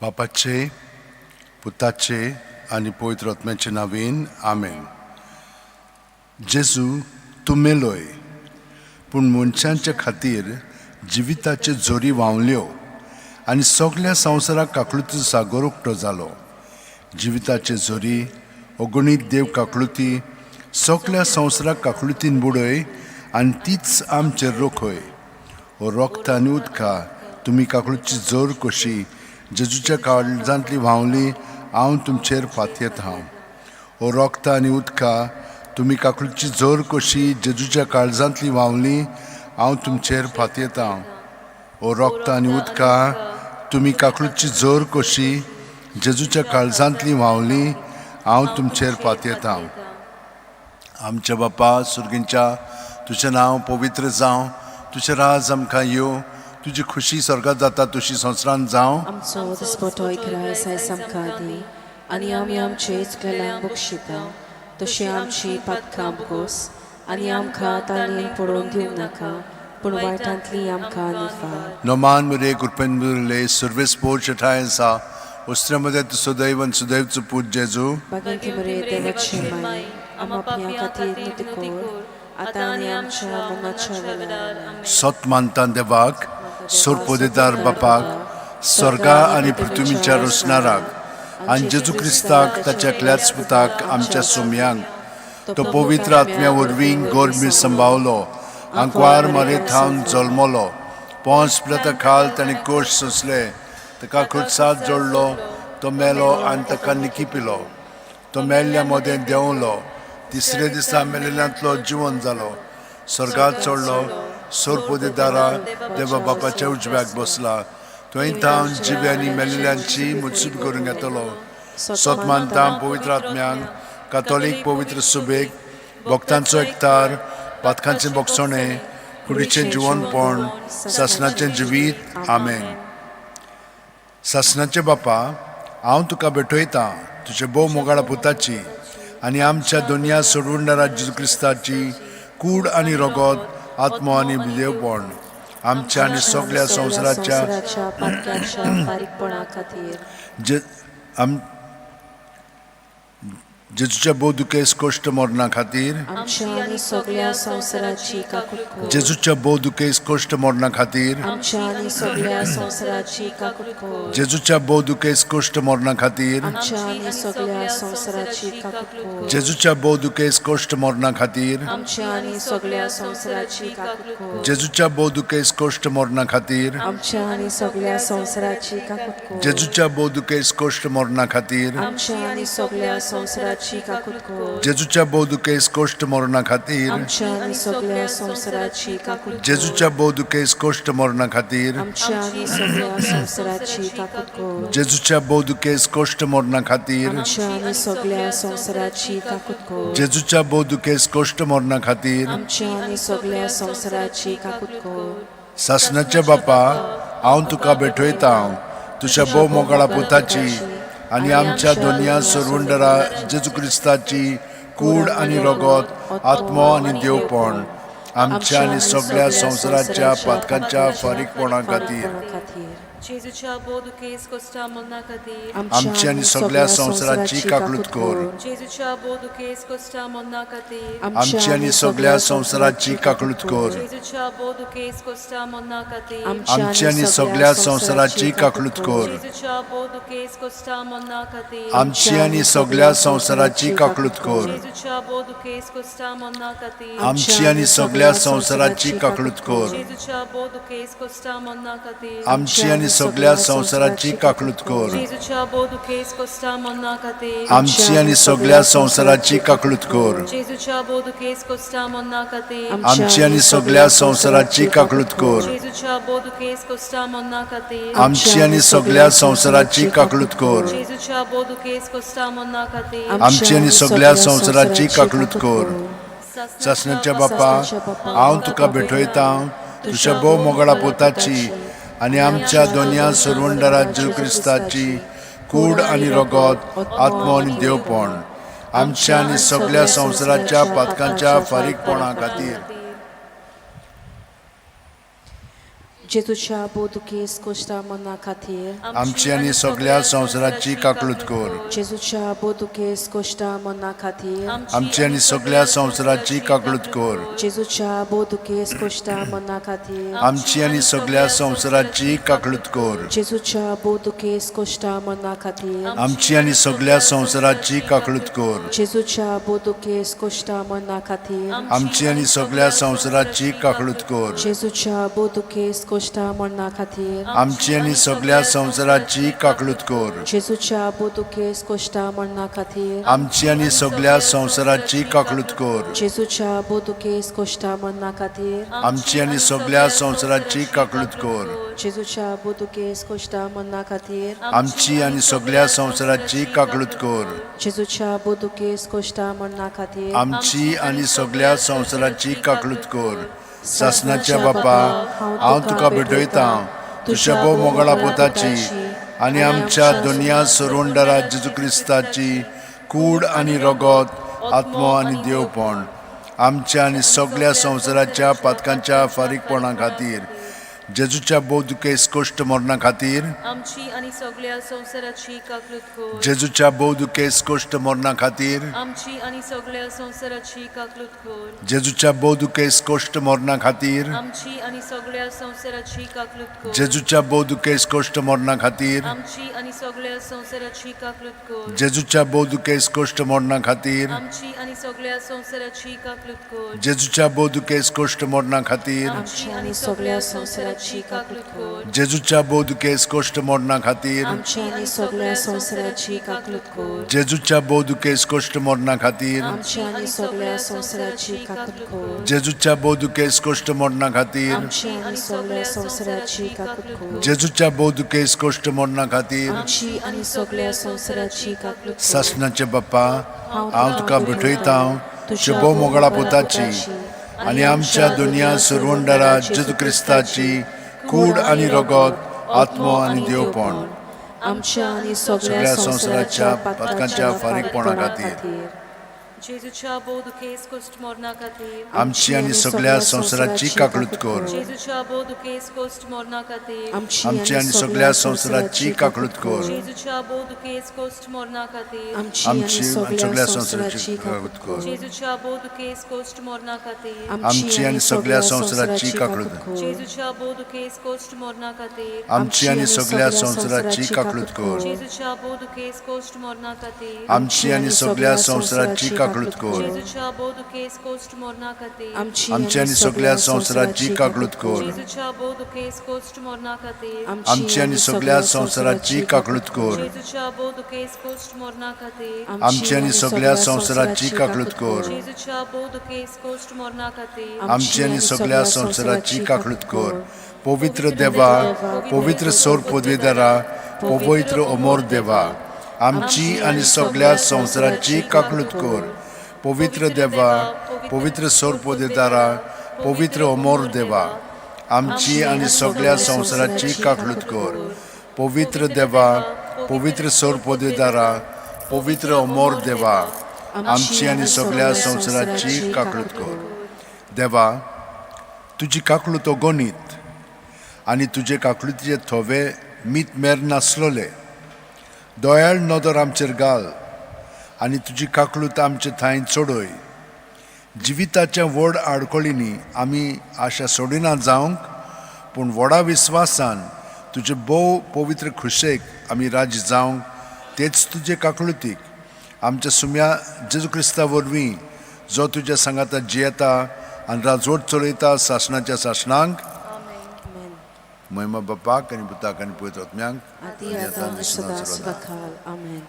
बापाचे, पुताचे आनी पवित्र आत्म्याचे नांवेन, आमेन. जेजू, तूं मेलोय, पूण मनशांच्या खातीर जिविताच्यो झरी व्हांवल्यो आनी सगल्या संवसाराक काकळुतीचो सागर उक्तो जालो. जिविताचे झरी, अगणीत देव काकळुती, सगल्या संवसाराक काकळुतीन बुडय आनी तीच आमचेर रोखय. हो रोगता आनी उदका, तुमी काकळुची जोर कशी जेजूच्या काळजांतली व्हांवली, हांव तुमचेर पातयेत हांव. हो रोगता आनी उदका, तुमी काकळुची जोर कशी जेजूच्या काळजांतली व्हांवली, हांव तुमचेर पातयेता. हो रोगता आनी उदका, तुमी काकळुची जोर कशी जेजूच्या काळजांतली व्हांवली, हांव तुमचेर पातयेता. आमच्या बापा सुर्गींच्या, तुजें नांव पवित्र जावं, तुजें राज आमकां येवं, तुजी खुशी स्वर्गात जाता तशी संवसारांत जावं. आमचो दिसपटो इकराय आयज आमकां दी आनी आमी आमचे चुकलेल्यांक बक्षिता तशी आमची पातकां बोस आनी आमकां तालीम पडोवन दिवंक नाका, पूण वायटांतली आमकां निफार. नमान मरे, कृपेन मुरले, सर्वेस्पोर ठांय आसा. उस्त्रे मदें तूं सदैव आनी सुदैवचो पूत जेजू. बागेंती मरे, देवाची माय, आमा पापयां खातीर नुती कोर, आतां आनी आमच्या मरणाच्या वेळार. आमेन. सत मानता देवाक, सोरपोदेदार बापाक, स्वर्गा आनी पृथ्वीच्या रोसणाराक, आनी जेजू क्रिस्ताक, ताच्या एकल्याच पुताक, आमच्या सोमयांक. तो पवित्र आत्म्या वरवीं गोरमी संभावलो, आंकवार मरे थावन जल्मलो, पोंस प्लता खाल ताणें कोश सोंसले, ताका खुर्सात जोडलो, तो मेलो आनी ताका निकी पिलो. तो मेल्ल्या मदें देंवलो, तिसरे दिसा मेलेल्यांतलो जिवन जालो, स्वर्गात चडलो, सोरपोदेदारा देवा बापाच्या उजव्याक बसला. थंय थावन जिवे आनी मेलेल्यांची मुत्सूब करूंक येतलो. सत मानता पवित्र आत्म्यांक, कातोलीक पवित्र सुबेक, भक्तांचो एकतार, पातकांचें बोगसणें, कुडीचें जिवनपण, सासणाचें जिवीत. आमेन. सासणाचे बापा, हांव तुका भेटयतां तुजे भोव मोगाळा पुताची आनी आमच्या दुनिया सोडवणदारा जेजू क्रिस्ताची कूड आनी रगत, आत्मो आनी देवपण, आमच्या आनी सगल्या संवसाराच्या संवसाराच्या पातकांच्या फारीकपणा खातीर. जे आम जेजूच्या भोव दुखेस्त कश्ट मरणा खातीर. आमच्या आनी सगळ्या संवसाराची काकूट कर. जेजूच्या भोव दुखेस्त कश्ट मरणा खातीर. आमच्या आनी सगळ्या संवसाराची काकूट कर. जेजूच्या भोव दुखेस्त कश्ट मरणा खातीर. आमच्या आनी सगळ्या संवसाराची काकूट कर. जेजूच्या भोव दुखेस्त कश्ट मरणा खातीर. आमच्या आनी सगळ्या संवसाराची काकूट कर. जेजूच्या भोव दुखेस्त कश्ट मरणा खातीर. आमच्या आनी सगळ्या संवसाराची काकूट कर. जेजूच्या भोव दुखेस्त कश्ट मरणा खातीर. आमच्या आनी सगळ्या संवसाराची काकूट कर. जेजूच्या भोव दुखेस्त कश्ट मरणा खातीर. आमच्या आनी सगळ्या संवसाराची काकूट कर. जेजूच्या भोव दुखेस्त कश्ट मरणा खातीर. आमच्या आनी सगळ्या संवसाराची काकूट कर. जेजूच्या भोव दुखेस्त कश्ट मरणा खातीर. आमच्या आनी सगळ्या संवसाराची काकूट कर. जेजूच्या भोव दुखेस्त कश्ट मरणा खातीर. आमच्या आनी सगळ्या संवसाराची काकूट कर. सासणाचे बापा, हांव तुका भेटयतां तुज्या भोव मोगाळा पुताची आनी आमच्या दोनया सोडवणदारा जेजू क्रिस्ताची कूड आनी रगत, आत्मो आनी देवपण, आमच्या आनी सगळ्या संवसाराच्या पातकांच्या फारीकपणा खातीर. खातीर. जेजूच्या भोव दुखेस्त कश्टा मरणा खातीर. आमची आनी सगळ्या संवसाराची काकळूत कर. जेजूच्या भोव दुखेस्त कश्टा मरणा खातीर. आमची आनी सगळ्या संवसाराची काकळूत कर. जेजूच्या भोव दुखेस्त कश्टा मरणा खातीर. आमची आनी सगळ्या संवसाराची काकळूत कर. जेजूच्या भोव दुखेस्त कश्टा मरणा खातीर. आमची आनी सगळ्या संवसाराची काकळूत कर. जेजूच्या भोव दुखेस्त कश्टा मरणा खातीर. आमची आनी सगळ्या संवसाराची काकळूत कर. जेजूच्या भोव दुखेस्त कश्टा मरणा खातीर. आमची आनी सगळ्या संवसाराची काकळूत कर. जेजूच्या भोव दुखेस्त कश्टा मरणा खातीर. आमची आनी सगळ्या संवसाराची काकळूत कर. जेजूच्या भोव दुखेस्त कश्टा मरणा खातीर. आमची आनी सगळ्या संवसाराची काकळूत कर. जेजूच्या भोव दुखेस्त कश्टा मरणा खातीर. आमची आनी सगळ्या संवसाराची काकळूत कर. जेजूच्या भोव दुखेस्त कश्टा मरणा खातीर. आमची आनी सगळ्या संवसाराची काकळूत कर. सासणाच्या बापा, हांव तुका भेटयतां तुज्या भोव मोगाळा पुताची आनी आमच्या दोनया सोडवणदारा जेजू क्रिस्ताची कूड आनी रगत, आत्मो आनी देवपण, आमच्या आनी सगळ्या संवसाराच्या पातकांच्या फारीकपणा खातीर. जेजूच्या बोदुकेस कोश्टा मना खातीर आमची आनी सगळ्या संवसाराची काकळूत कर. जेजूच्या बोदुकेस कोश्टा मना खातीर आमची आनी सगळ्या संवसाराची काकळूत कर. जेजूच्या बोदुकेस कोश्टा मना खातीर आमची आनी सगळ्या संवसाराची काकळूत कर. जेजूच्या बोदुकेस कोश्टा मना खातीर आमची आनी सगळ्या संवसाराची काकळूत कर. जेजूच्या बोदुकेस कोश्टा मना खातीर आमची आनी सगळ्या संवसाराची काकळूत कर. जेजूच्या बोदुकेस कोश्टा मना खातीर आमची आनी सगळ्या संवसाराची काकळूत कर. जेजूच्या बोदुकेस कोश्टा मना खातीर आमची आनी सगळ्या संवसाराची काकळूत कर. जेजूच्या बोदुकेस कोश्टा मना खातीर आमची आनी सगळ्या संवसाराची काकळूत कर. जेजूच्या बोदुकेस कोश्टा मना खातीर आमची आनी सगळ्या संवसाराची काकळूत कर. जेजूच्या बोदुकेस कोश्टा मना खातीर आमची आनी सगळ्या संवसाराची काकळूत कर. सासनाच्या बापा, हांव तुका भेटयतां तुज्या भोव मोगळा पुताची आनी आमच्या दुनिया सोरोंडरा जेजू क्रिस्ताची कूड आनी रगत, आत्मो आनी देवपण आमच्या आनी सगळ्या संवसाराच्या पातकांच्या फारीकपणा खातीर, जेजूच्या भोव दुखेस कोश्ट मरणा खातीर, आमची आनी सगळ्या संवसाराची काकळूत कर. जेजूच्या भोव दुखेस कोश्ट मरणा खातीर, आमची आनी सगळ्या संवसाराची काकळूत कर. जेजूच्या भोव दुखेस कोश्ट मरणा खातीर, आमची आनी सगळ्या संवसाराची काकळूत कर. जेजूच्या भोव दुखेस कोश्ट मरणा खातीर, आमची आनी सगळ्या संवसाराची काकळूत कर. जेजूच्या भोव दुखेस कोश्ट मरणा खातीर, आमची आनी सगळ्या संवसाराची काकळूत कर. जेजूच्या भोव दुखेस कोश्ट मरणा खातीर, आमची आनी सगळ्या संवसाराची काकळूत कर. जेजूच्या भोव दुखेस कोश्ट मरणा खातीर, आमची आनी सगळ्या संवसाराची काकळूत कर. जेजूच्या भोव दुखेस कोश्ट मरणा खातीर, आमची आनी सगळ्या संवसाराची काकळूत कर. जेजूच्या भोव दुखेस कोश्ट मरणा खातीर, आमची आनी सगळ्या संवसाराची काकळूत कर. जेजूच्या भोव दुखेस कोश्ट मरणा खातीर, आमची आनी सगळ्या संवसाराची काकळूत कर. सासणाचे बाप्पा, हांव तुका भेटयतां तुज्या भोव मोगळा पुताची आनी आमच्या दुनिया सोरवंडरा जेजू क्रिस्ताची कूड आनी रगत, आत्मो आनी देवपण आमच्या आनी सगळ्या संवसाराच्या पातकांच्या फारीकपणा खातीर जेजूच्या भोव दुखेस कोश्ट मरणा खातीर, आमची आनी सगळ्या संवसाराची काकळूत कर. जेजूच्या भोव दुखेस कोश्ट मरणा खातीर, आमची आनी सगळ्या संवसाराची काकळूत कर. जेजूच्या भोव दुखेस कोश्ट मरणा खातीर, आमची आमची आनी आनी सगळ्या सगळ्या संवसाराची संवसाराची काकळूत कर. जेजूच्या भोव दुखेस कोश्ट मरणा खातीर, आमची आनी सगळ्या संवसाराची काकळूत कर. जेजूच्या भोव दुखेस कोश्ट मरणा खातीर, आमची आनी सगळ्या संवसाराची काकळूत कर. जेजूच्या भोव दुखेस कोश्ट मरणा खातीर, आमची आनी सगळ्या संवसाराची काकळूत कर. जेजूच्या भोव दुखेस कोश्ट मरणा खातीर, आमची आनी सगळ्या संवसाराची काकळूत कर. जेजूच्या भोव दुखेस कोश्ट मरणा खातीर, आमची आनी सगळ्या संवसाराची काकळूत कर. जेजूच्या भोव दुखेस कोश्ट मरणा खातीर, आमची आनी सगळ्या संवसाराची काकळूत कर. जेजूच्या भोव दुखेस कोश्ट मरणा खातीर, आमची आनी सगळ्या संवसाराची काकळूत कर. पवित्र देवा, पवित्र सोर पदवेदारा, पवित्र अमोर देवा, आमची आनी सगळ्या संवसाराची काकळूत कर. पवित्र देवा, पवित्र सोर पदवेदारा, पवित्र अमोर देवा, आमची आनी सगळ्या संवसाराची काकळूत कर. पवित्र देवा, पवित्र सोर पदवेदारा, पवित्र अमोर देवा, आमची आनी सगळ्या संवसाराची काकळूत कर. देवा, तुजी काकळूत अगणीत आनी तुजे काकळुतीचे थोवे मीत मेर नासलोले. दयाळ नदर आमचेर घाल आनी तुजी काकळूत आमचे थंय चडय. जिविताच्या व्हड आडखळींनी आमी आशा सोडिना जावंक, पूण व्हडा विस्वासान तुजे भोव पवित्र खुशेक आमी राजी जावंक, तेच तुजे काकळुतीक आमच्या सुम्या जेजू क्रिस्ता वरवीं, जो तुज्या सांगाता जियेता आनी राजवट चलयता सासणाच्या सासणांक. आमेन. महिमा बापाक आनी पुताक आनी पवित्र आत्म्यांक, आदी आतां आनी सदां सदांकाळ. आमेन.